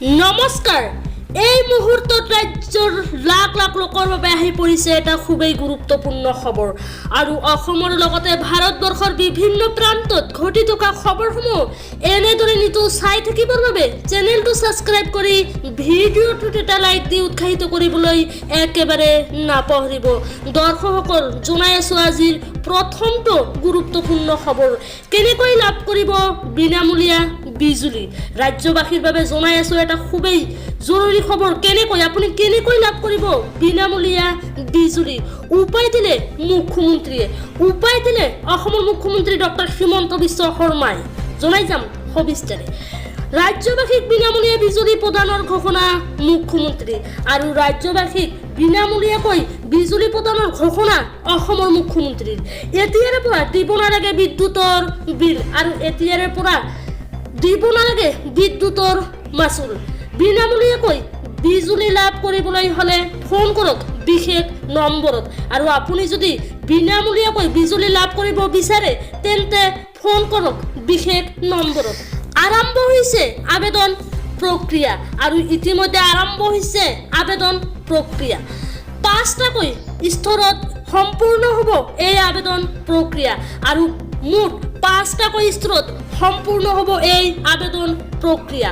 নমস্কাৰ। এই মুহূৰ্তত ৰাজ্যৰ লাখ লাখ লোকৰ বাবে আহি পৰিছে এটা খুবেই গুৰুত্বপূৰ্ণ খবৰ আৰু অসমৰ লগতে ভাৰতবৰ্ষৰ বিভিন্ন প্ৰান্তত ঘটি থকা খবৰসমূহ এনেদৰে নিতৌ চাই থাকিবৰ বাবে চেনেলটো ছাবস্ক্ৰাইব কৰি ভিডিঅ'টোত এটা লাইক দি উৎসাহিত কৰিবলৈ একেবাৰে নাপাহৰিব। দৰ্শকসকল, জনাই আছোঁ আজিৰ প্ৰথমটো গুৰুত্বপূৰ্ণ খবৰ। কেনেকৈ লাভ কৰিব বিনামূলীয়া বিজুলী? ৰাজ্যবাসীৰ বাবে জনাই আছোঁ এটা খুবেই জৰুৰী খবৰ। কেনেকৈ আপুনি কেনেকৈ লাভ কৰিব বিনামূলীয়া বিজুলী? উপায় দিলে মুখ্যমন্ত্ৰীয়ে, উপায় দিলে অসমৰ মুখ্যমন্ত্ৰী ডক্টৰ হিমন্ত বিশ্ব শৰ্মাই। জনাই যাম সবিস্তাৰে। ৰাজ্যবাসীক বিনামূলীয়া বিজুলী প্ৰদানৰ ঘোষণা মুখ্যমন্ত্ৰী আৰু ৰাজ্যবাসীক বিনামূলীয়াকৈ বিজুলী প্ৰদানৰ ঘোষণা অসমৰ মুখ্যমন্ত্ৰীৰ। এতিয়াৰে পৰা দিব নালাগে বিদ্যুতৰ বিল আৰু এতিয়াৰে পৰা দিব নালাগে বিদ্যুতৰ মাচুল। বিনামূলীয়াকৈ বিজুলী লাভ কৰিবলৈ হ'লে ফোন কৰক বিশেষ নম্বৰত। আৰু আপুনি যদি বিনামূলীয়াকৈ বিজুলী লাভ কৰিব বিচাৰে, তেন্তে ফোন কৰক বিশেষ নম্বৰত। আৰম্ভ হৈছে আবেদন প্ৰক্ৰিয়া আৰু ইতিমধ্যে আৰম্ভ হৈছে আবেদন প্ৰক্ৰিয়া। পাঁচটাকৈ স্তৰত সম্পূৰ্ণ হ'ব এই আবেদন প্ৰক্ৰিয়া আৰু মুঠ পাঁচটাকৈ স্তৰত সম্পূৰ্ণ হ'ব এই আবেদন প্ৰক্ৰিয়া।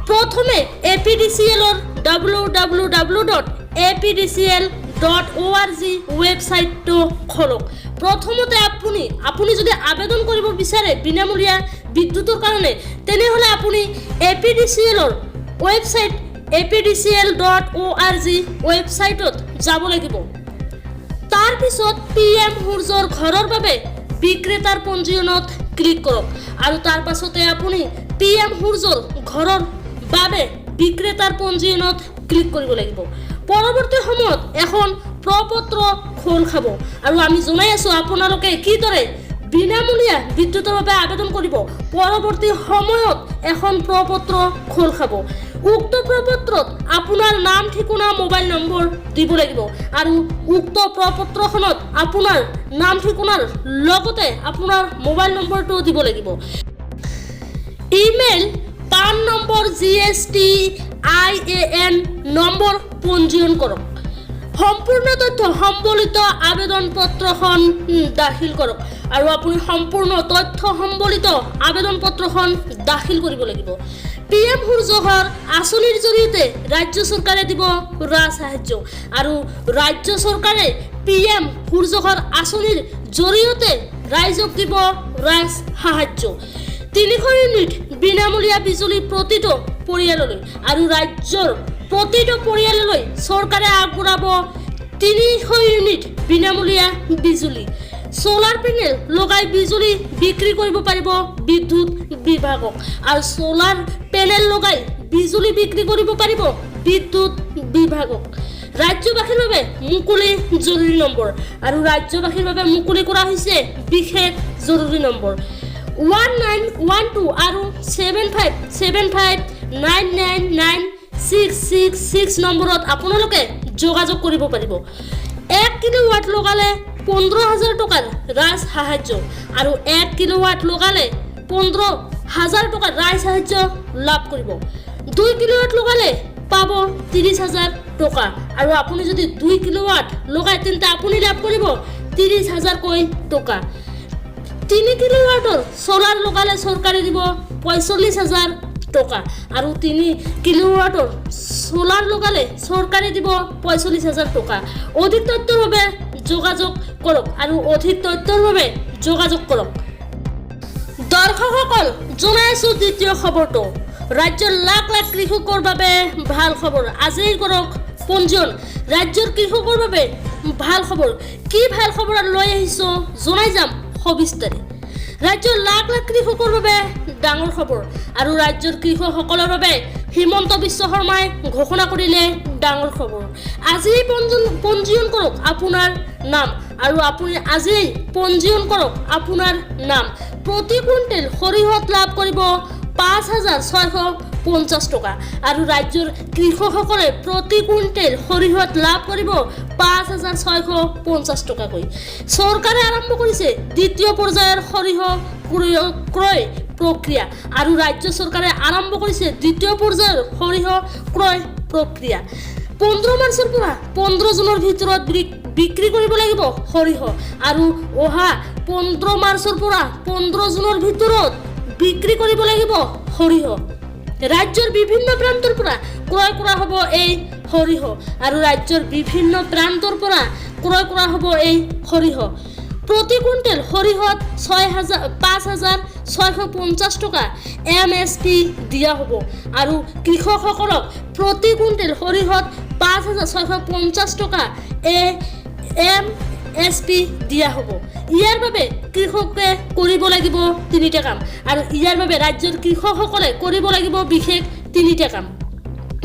প্ৰথমে এপিডিচিএলৰ www.apdcl.org ৱেবছাইটটো খোলক। প্ৰথমতে আপুনি যদি আবেদন কৰিব বিচাৰে বিনামূলীয়া বিদ্যুতৰ কাৰণে, তেনেহ'লে আপুনি এপিডিচিএলৰ ৱেবছাইট apdcl.org ৱেবছাইটত যাব লাগিব। তাৰপিছত পিএম সূৰ্যৰ ঘৰৰ বাবে বিক্ৰেতাৰ পঞ্জীয়নত ক্লিক কৰক আৰু তাৰ পাছতে আপুনি পিএম সূৰ্যৰ ঘৰৰ বাবে বিক্ৰেতাৰ পঞ্জীয়নত ক্লিক কৰিব লাগিব। পৰৱৰ্তী সময়ত এখন প্ৰপত্ৰ খোল খাব আৰু আমি জনাই আছোঁ আপোনালোকে কিদৰে বিনামূলীয়া বিদ্যুতৰ বাবে আবেদন কৰিব। পৰৱৰ্তী সময়ত এখন প্ৰপত্ৰ খোল খাব। উক্ত প্ৰপত্ৰত আপোনাৰ নাম, ঠিকনা, মোবাইল নম্বৰ দিব লাগিব আৰু উক্ত প্ৰপত্ৰখনত আপোনাৰ নাম, ঠিকনাৰ লগতে আপোনাৰ মোবাইল নম্বৰটো দিব লাগিব। ইমেইল, পান নম্বৰ, জিএছটি আইএএন নম্বৰ পঞ্জীয়ন কৰক। সম্পূৰ্ণ তথ্য সম্বলিত আবেদন পত্ৰখন দাখিল কৰক আৰু আপুনি সম্পূৰ্ণ তথ্য সম্বলিত আবেদন পত্ৰখন দাখিল কৰিব লাগিব। পিএম সূৰ্যঘৰ আঁচনিৰ জৰিয়তে ৰাজ্য চৰকাৰে দিব ৰাজ সাহায্য আৰু ৰাজ্য চৰকাৰে পিএম সূৰ্যঘৰ আঁচনিৰ জৰিয়তে ৰাইজক দিব ৰাজ সাহায্য। 300 ইউনিট বিনামূলীয়া বিজুলী প্ৰতিটো পৰিয়াললৈ আৰু ৰাজ্যৰ প্ৰতিটো পৰিয়াললৈ চৰকাৰে আগবঢ়াব 300 ইউনিট বিনামূলীয়া বিজুলী। চ'লাৰ পেনেল লগাই বিজুলী বিক্ৰী কৰিব পাৰিব বিদ্যুৎ বিভাগক আৰু চ'লাৰ পেনেল লগাই বিজুলী বিক্ৰী কৰিব পাৰিব বিদ্যুৎ বিভাগক। ৰাজ্যবাসীৰ বাবে মুকলি জৰুৰী নম্বৰ আৰু ৰাজ্যবাসীৰ বাবে মুকলি কৰা হৈছে বিশেষ জৰুৰী নম্বৰ 1912 আৰু 7575999666 নম্বৰত আপোনালোকে যোগাযোগ কৰিব পাৰিব। 1 কিলো ৱাট লগালে 15,000 টকাৰ ৰাজ সাহায্য আৰু 1 কিলো ৱাট লগালে 15,000 টকাৰ ৰাজ সাহায্য লাভ কৰিব। 2 কিলো ৱাট লগালে পাব 30,000 টকা আৰু আপুনি যদি 2 কিলো ৱাট লগায়, তেন্তে আপুনি লাভ কৰিব 30,000কৈ টকা। 3 কিলোৱাটৰ চ'লাৰ লগালে চৰকাৰে দিব 45,000 টকা আৰু 3 কিলোৱাটৰ চ'লাৰ লগালে চৰকাৰে দিব 45,000 টকা। অধিক তথ্যৰ বাবে যোগাযোগ কৰক আৰু অধিক তথ্যৰ বাবে যোগাযোগ কৰক। দৰ্শকসকল, জনাই আছোঁ দ্বিতীয় খবৰটো। ৰাজ্যৰ লাখ লাখ কৃষকৰ বাবে ভাল খবৰ। আজিয়েই কৰক পঞ্জীয়ন। ৰাজ্যৰ কৃষকৰ বাবে ভাল খবৰ। কি ভাল খবৰ লৈ আহিছোঁ, জনাই যাম সবিস্তাৰে। ৰাজ্যৰ লাখ লাখ কৃষকৰ বাবে ডাঙৰ খবৰ আৰু ৰাজ্যৰ কৃষকসকলৰ বাবে হিমন্ত বিশ্ব শৰ্মাই ঘোষণা কৰিলে ডাঙৰ খবৰ। আজিয়েই পঞ্জীয়ন কৰক আপোনাৰ নাম আৰু আপুনি আজিয়েই পঞ্জীয়ন কৰক আপোনাৰ নাম। প্ৰতি কুইণ্টেল সৰিয়হত লাভ কৰিব 5650 টকা আৰু ৰাজ্যৰ কৃষকসকলে প্ৰতি কুইণ্টেল সৰিয়হত লাভ কৰিব 5650 টকাকৈ। চৰকাৰে আৰম্ভ কৰিছে দ্বিতীয় পৰ্যায়ৰ সৰিয়হ ক্ৰয়। প্ৰক্ৰিয়া আৰু ৰাজ্য চৰকাৰে আৰম্ভ কৰিছে দ্বিতীয় পৰ্যায়ৰ সৰিয়হ ক্ৰয় প্ৰক্ৰিয়া। 15 মাৰ্চৰ পৰা 15 জুনৰ ভিতৰত বিক্ৰী কৰিব লাগিব সৰিয়হ আৰু অহা 15 মাৰ্চৰ পৰা 15 জুনৰ ভিতৰত বিক্ৰী কৰিব লাগিব সৰিয়হ। ৰাজ্যৰ বিভিন্ন প্ৰান্তৰ পৰা ক্ৰয় কৰা হ'ব এই সৰিয়হ আৰু ৰাজ্যৰ বিভিন্ন প্ৰান্তৰ পৰা ক্ৰয় কৰা হ'ব এই সৰিয়হ। প্ৰতি কুইণ্টেল সৰিয়হত 6000, 5650 টকা এমএছপি দিয়া হ'ব আৰু কৃষকসকলক প্ৰতি কুইণ্টেল সৰিয়হত 5650 টকা এমএছপি দিয়া হ'ব। ইয়াৰ বাবে কৃষকে কৰিব লাগিব তিনিটা কাম আৰু ইয়াৰ বাবে ৰাজ্যৰ কৃষকসকলে কৰিব লাগিব বিশেষ তিনিটা কাম।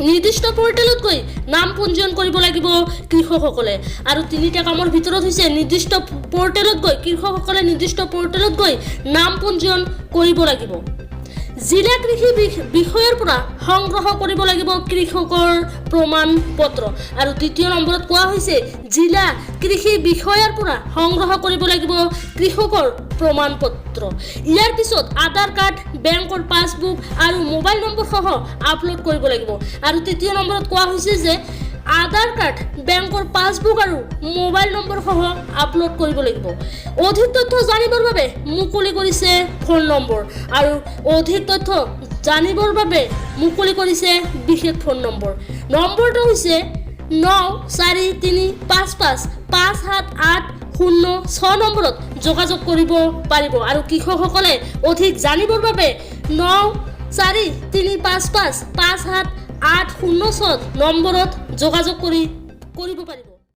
নিৰ্দিষ্ট পৰ্টেলত গৈ নাম পঞ্জীয়ন কৰিব লাগিব কৃষকসকলে আৰু তিনিটা কামৰ ভিতৰত হৈছে নিৰ্দিষ্ট পৰ্টেলত গৈ কৃষকসকলে নিৰ্দিষ্ট পৰ্টেলত গৈ নাম পঞ্জীয়ন কৰিব লাগিব। জিলা কৃষি বিষয়াৰ পৰা সংগ্ৰহ কৰিব লাগিব কৃষকৰ প্ৰমাণ পত্ৰ আৰু দ্বিতীয় নম্বৰত কোৱা হৈছে, জিলা কৃষি বিষয়াৰ পৰা সংগ্ৰহ কৰিব লাগিব কৃষকৰ প্ৰমাণ পত্ৰ। ইয়াৰ পিছত আধাৰ কাৰ্ড, বেংকৰ পাছবুক আৰু মোবাইল নম্বৰসহ আপলোড কৰিব লাগিব। আৰু তৃতীয় নম্বৰত কোৱা হৈছে যে আধাৰ কাৰ্ড, বেংকৰ পাছবুক আৰু মোবাইল নম্বৰসহ আপলোড কৰিব লাগিব। অধিক তথ্য জানিবৰ বাবে মুকলি কৰিছে ফোন নম্বৰ আৰু অধিক তথ্য জানিবৰ বাবে মুকলি কৰিছে বিশেষ ফোন নম্বৰ। নম্বৰটো হৈছে 9435557806 নম্বৰত যোগাযোগ কৰিব পাৰিব আৰু কৃষকসকলে অধিক জানিবৰ বাবে 9435557806 নম্বৰত যোগাযোগ কৰিব পাৰিব।